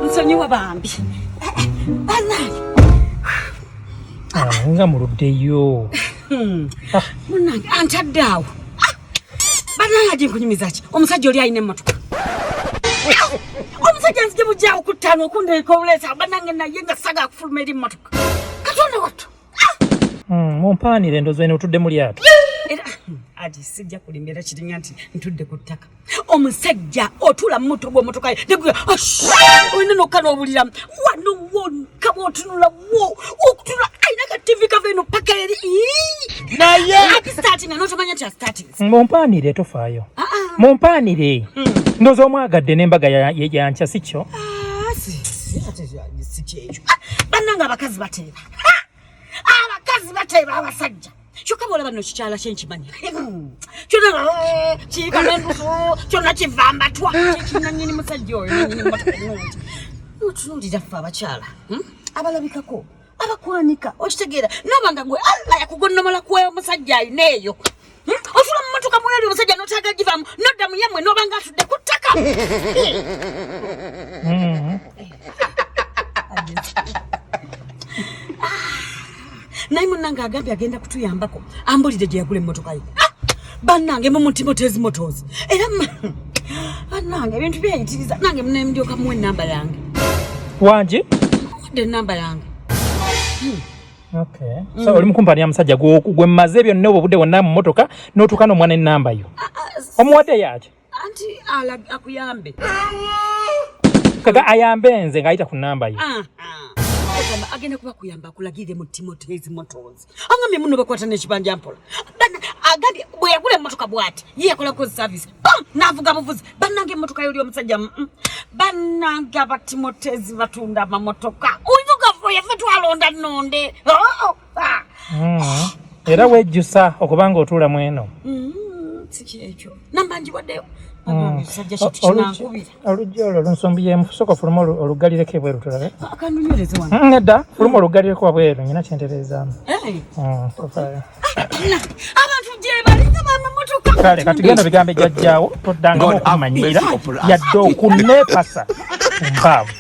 Nsonyiwa bambi. Bannange. Ah, nga muluddeyo. Ah. Munnange antadde awo. Ah, bannange ati nkunyumiza ki? Omusajja oli alina emmotoka. Omusajja nzije bujjawo ku ttaano okundeeka obuleesa bannange naye nga saga kufuluma eri mmotoka. Katonda wattu. Mumpaanire ndowooza eno otudde mu lyato. Era ati sijja kulimba era kiringa nti ntudde ku ttaka. Omusajja otuula mu mutto gw'emmotoka ye neguya olina nokka n'obulira wano wonka bw'otunula wo okutunula alina ka ttivi kava eno paka eri naye akisitaatinga n'otomanya nti asitaatinze. Mumpaanire tofaayo. Mumpaanire. Ndowooza omwagadde n'embaga yankya si kyo? Si kyekyo. Bannange abakazi bateeba. Abakazi bateeba abasajja. Kyokka bw'olaba nno kikyala kye nkimanyi. Kyonna kiika n'endusu kyonna kiva mbatwa. Kyekinannyini musajja oyo nannyini mmotoka ennungi. Otunuulira ffe abakyala abalabikako abakwanika okitegeera noba nga gwe Allah yakugonnomola ku omusajja alina eyo. Ofula mu mmotoka mweri omusajja n'otaaga givaamu nodda mu yammwe n'oba nga atudde ku ttaka. Naye munnange agambye agenda kutuyambako ambulire gye yagula emmotoka ye. Bannange mu Timothy's Motors. Era bannange ebintu byeyitiriza nange munendyoka muwe ennamba yange. Wangi? Muwadde ennamba yange. Okay. So oli mukumpani ya musajja gwe mmaze byonna obwo obudde bwonna mu mmotoka n'otuuka n'omwana ennamba yo. Omuwadde yaaki? Anti akuyambe. Kaga ayambe nze ng'ayita ku nnamba yo. Agenda kuba kuyamba akulagirire mu Timothy's Motors. Angambye muno bakwata n'ekibanja mpola. Agambye bwe yagula emmotoka bw'ati ye yakolako service. Bam! N'avuga buvuzi. Bannange emmotoka y'oli omusajja. Bannange aba Timothy's batunda amamotoka. Oyivuga ffe yaffe twalonda nnonde. Era wejjusa okubanga otuula mu eno. Si kyekyo. Namba ngiwaddeyo. Oluggi olwo lunsumbiyeemu sooka fuluma oluggalireko ebweru tulabe. Akandunywereze wano. Nedda fuluma oluggalireko wabweru nyina kyentereezaamu. Abantu gye balinga bamamotoka. Kale kati genda bigambo ejjajjaawo toddangamu okumanyira yadde okunneepasa mpaavu.